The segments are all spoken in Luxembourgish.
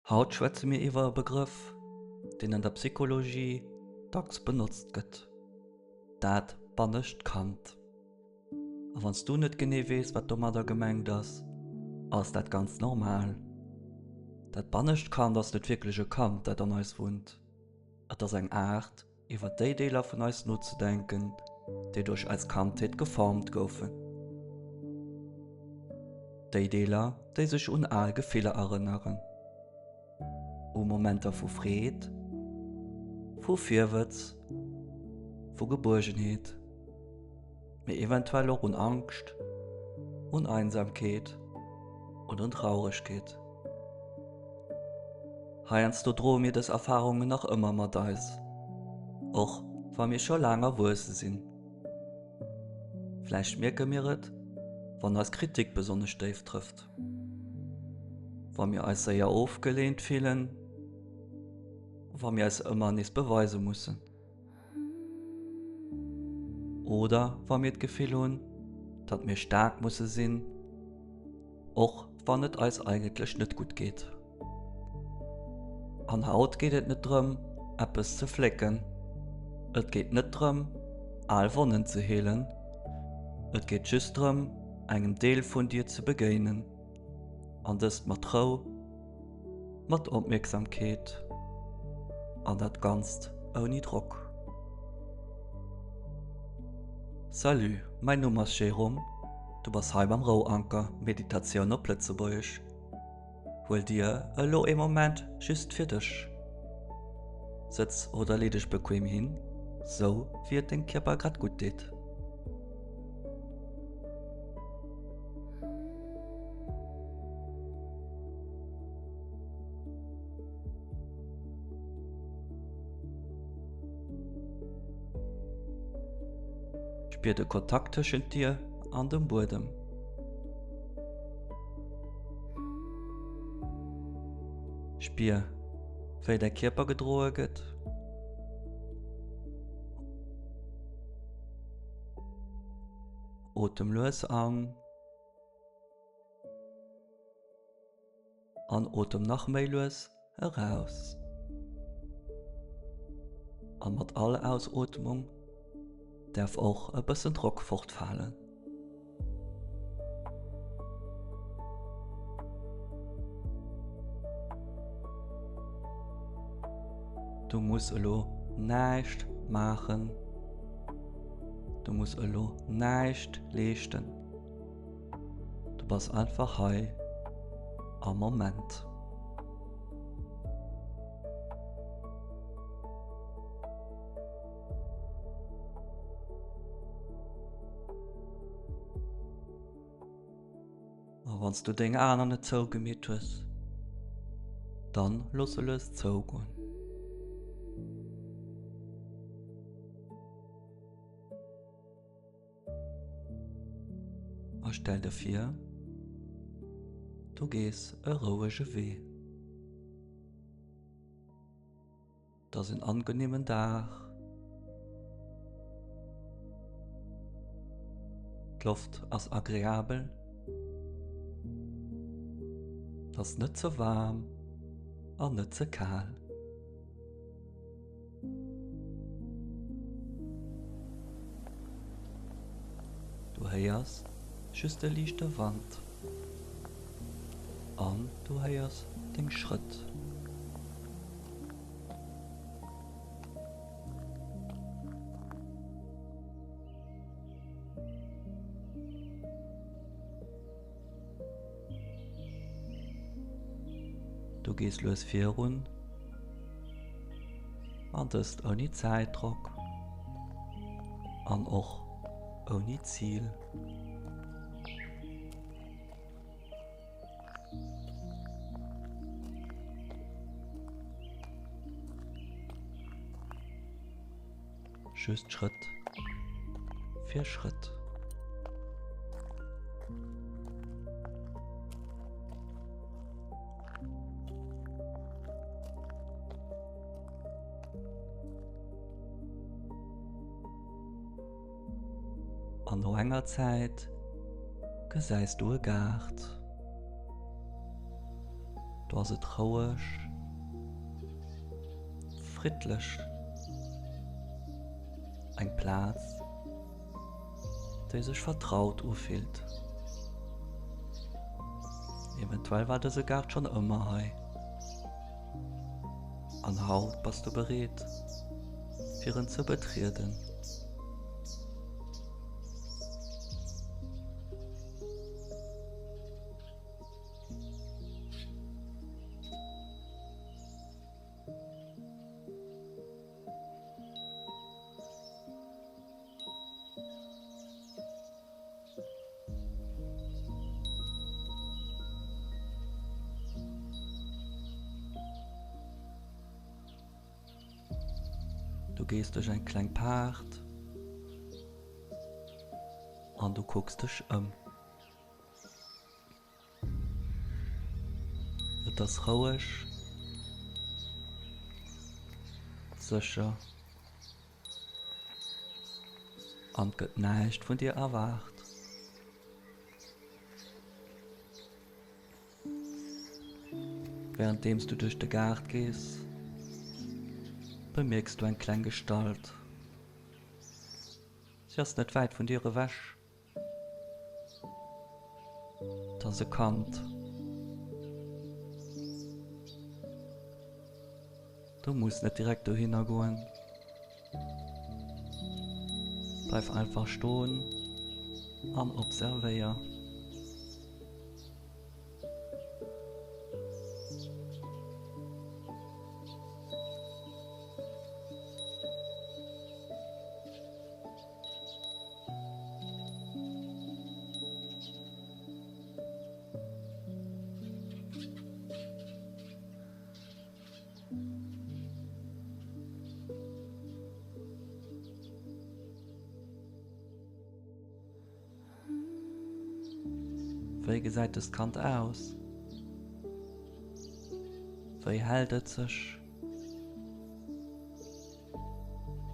Haut schwätze mir iwwer e Begrëff, deen an der Psychologie dacks benotzt gëtt, dat bannescht Kand. A wann s du net genee weess, wat domadder gemengt ass, ass dat ganz normal. Dat bannescht Kand ass net wierklech e Kand, dat an eis wunnt. Et ass eng Aart, iwwer déi Deeler vun eis nozedenken, déi duerch eis Kandheet geformt goufen. Déi Deeler, déi sech un al Gefiller erënneren, u Momenter vu Freed, vu Virwëtz, vu Gebuergenheet, mee eventuell och un Angscht, un Einsamkeet oder un Trauregkeet. Heiansdo droe mir dës Erfarungen nach ëmmer mat eis, och wa mir scho laang erwuesse sinn. Vläicht mierke mir et, wann eis Kritik besonnesch déif trëfft, wa mir eis séier ofgeleent fillen, wa mir eis ëmmer nees beweise mussen. Oder wa mir d'Gefill hunn, datt mir staark musse sinn, och wann et eis eigentlech net gutt geet. An haut geet et net drëm, eppes ze flécken. Et geet net drëm, al Wonnen ze heelen. Et geet just drëm, engem Deel vun dir ze begéinen. An dëst mat Rou, mat Opmierksamkeet an dat Ganzt ouni Drock. Salut, mäin Numm ass Jérôme, du bass hei beim Rouanker, Meditatioun op Lëtzebuergesch. Huel dir elo ee Moment just fir dech. Sëtz oder lee dech bequem hin, sou wéi et dengem Kierper grad gutt deet. Spier de Kontakt tëschent dir an dem Buedem. Spier, wéi däi Kierper gedroe gëtt. Otem lues an an otem nach méi lues eraus. An mat all Ausootmung däerf och e bëssen Drock fortfalen. Du muss elo näischt maachen. Du muss elo näischt leeschten. Du bass einfach hei am Moment. A wann s du deng Aen nach net zougemeet hues, dann looss se lues zougoen. A stell der vir, du gees e rouege Wee. Et ass en angenehmen Dag. D'Loft ass agreabel. Et ass net ze waarm an net ze kal. Du héiers just de liichte Wand an du héiers deng Schrëtt. Du gees lues virun an dëst ouni Zäitdrock an och ouni Zil. Just Schrëtt fir Schrëtt. An no enger Zäit gesäis du e Gaart. Do ass et roueg, friddlech, eng Plaz, déi sech vertraut ufillt. Eventuell war dëse Gaart schonn ëmmer hei. An haut bass du bereet, fir en ze betrieden. Du gees duerch eng kleng Paart an du kucks dech ëm. Et ass roueg, sécher an 't gëtt näischt vun dir erwaart. Wärenddeems du duerch de Gaart gees, bemierks du eng kleng Gestalt. Si ass net wäit vun dir ewech. 't ass e Kand. Du muss net direkt dohinner goen. Bleif einfach stoen an observéier. Wéi gesäit dëst Kand aus? Wéi hält et sech?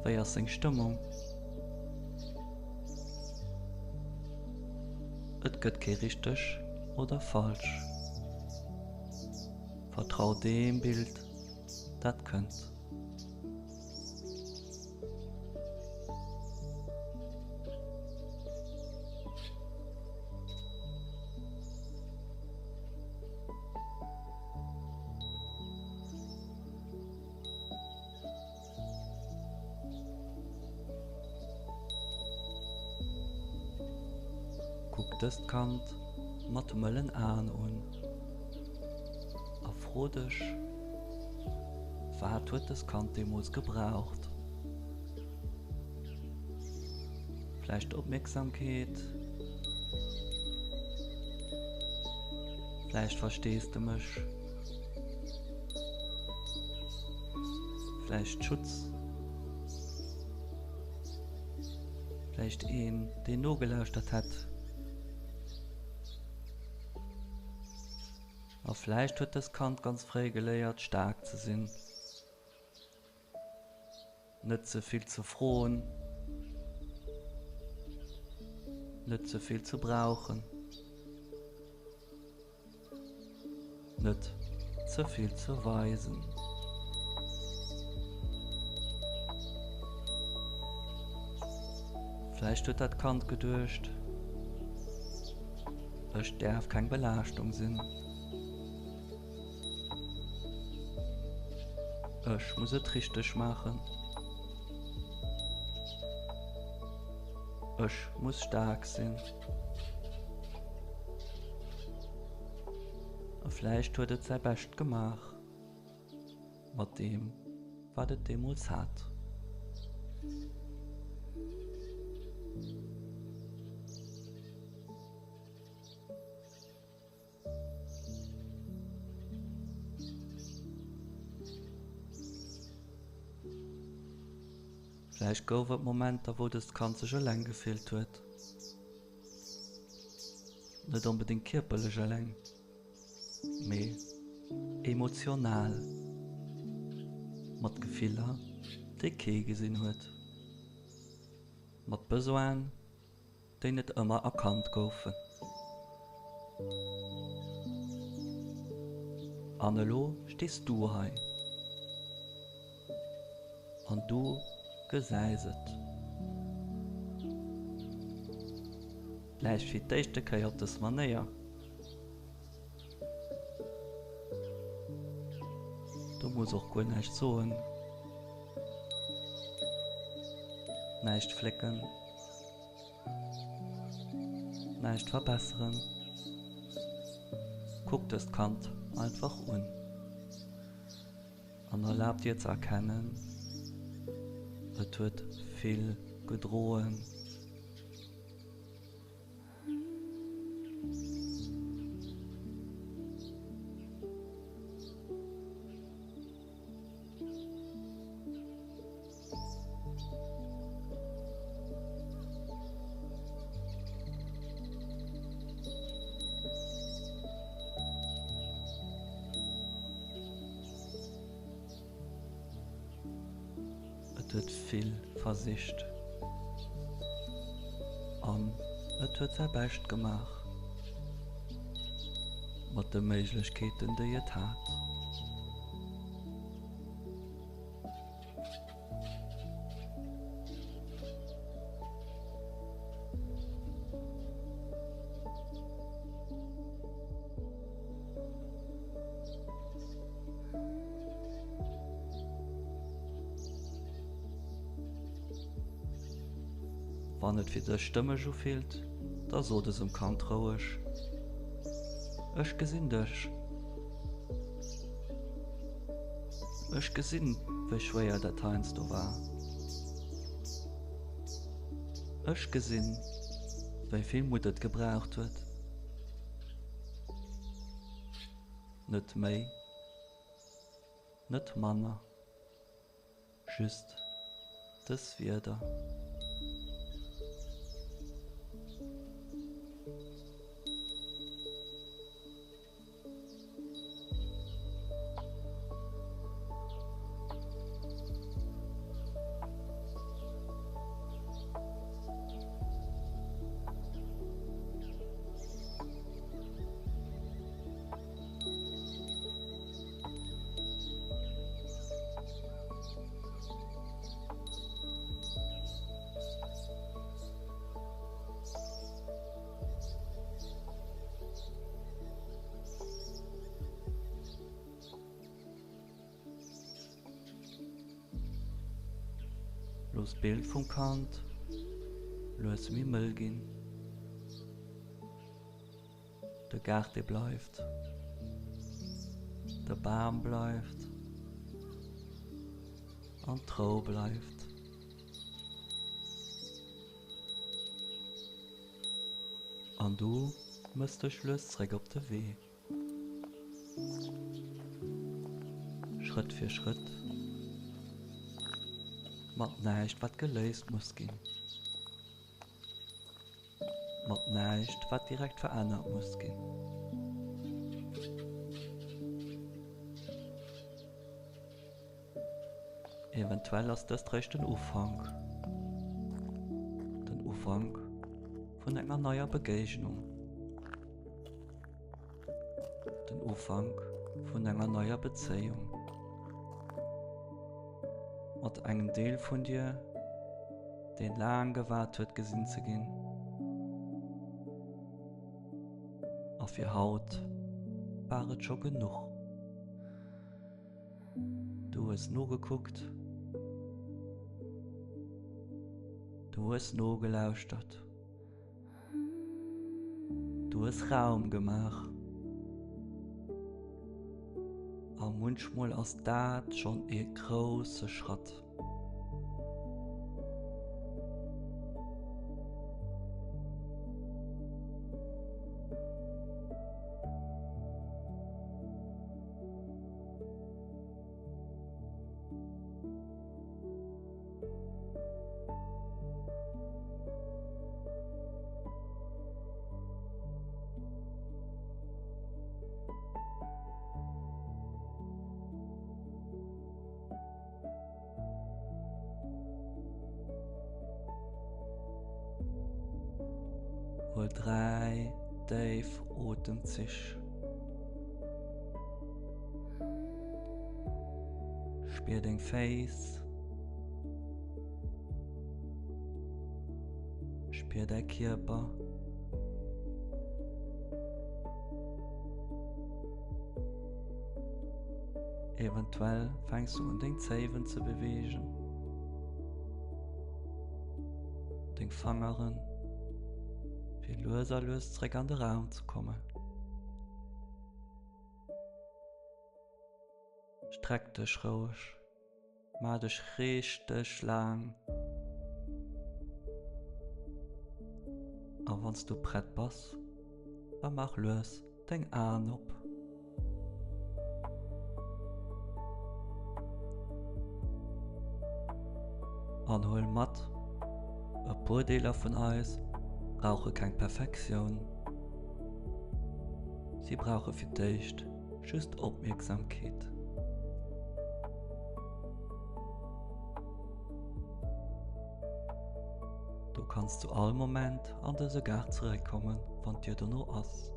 Wéi ass seng Stëmmung? Et gëtt kee richteg oder falsch. Vertrau deem Bild, dat kënnt. Kuck dëst Kand mat mëllen Aen un a fro dech, Wat huet dëst Kand deemools gebraucht? Vläicht Opmierksamkeet? Vläicht Versteesdemech? Vläicht Schutz? Vläicht een, deen nogelauschtert hätt? A vläicht huet dëst Kand ganz fréi geléiert, staark ze sinn. Net ze vill ze froen, net ze vill ze brauchen, net ze vill ze weisen. Vläicht huet dat Kand geduecht, Ech däerf keng Belaaschtung sinn. Ech muss et richteg maachen. Ech muss staark sinn. A vläicht huet et säi Bescht gemaach mat deem, wat et deemools hat. Vläicht gouf et Momenter, wou dëst Kand sech eleng gefillt huet. Net onbedéngt kierperlech eleng, mee emotional, mat Gefiller, déi kee gesinn huet, mat Besoinen, déi net ëmmer erkannt goufen. An elo stees du hei. An du gesäis et. Vläicht fir d'éischte Kéier op dës Manéier. Du muss och guer näischt soen. Näischt flécken. Näischt verbesseren. Kuck dëst Kand einfach un. An erlab dir ze erkennen, et huet vill gedroen. Et huet vill versicht an et huet säi Bescht gemaach mat de Méiglechkeeten, déi et hat. Wann et fir dech stëmmeg ufillt, da so dësem Kand roueg, Ech gesinn dech. Ech gesinn, wéi schwéier dat heiansdo war. Ech gesinn, wéi vill Mutt et gebraucht huet. Net méi, net manner. Just dës Wierder. Looss d'Bild vum Kand lues méi mëll ginn. De Gaart dee bleift. De Bam bleift. An d'Rou bleift. An du mëss dech lues zréck op de Wee. Schrëtt fir Schrëtt. Mat näischt wat geléist muss ginn. Mat näischt, wat direkt verännert muss ginn. Eventuell ass dëst réischt den Ufank. Den Ufank vun enger neier Begéignung. Den Ufank vun enger neier Bezéiung. Mat engem Deel vun dir, deen laang gewaart huet gesinn ze ginn. A fir haut war et scho genuch. Du hues nogekuckt. Du hues nogelauschtert. Du hues Raum gemaach. A munchmol ass dat schonn ee grousse Schratt. Huel 3 déif Otemzich. Spier deng Féiss. Spier däi Kierper. Eventuell fänks du un deng Zéiwen ze beweegen, deng Fangeren, fir lues a lues zréck an de Raum ze kommen. Streck dech roueg, maach dech richteg laang a wann s du prett bass, da maach lues deng Aen op. An huel mat, e puer Deeler vun eis brauche keng Perfektioun, si brauche fir d'éischt Just Opmierksamkeet. Du kanns zu all Moment an dëse Gaart zeréckkommen, wann et dir dono ass.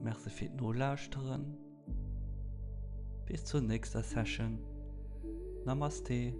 Merci fir d'Nolauschteren. Bis zur nächster Session. Namaste.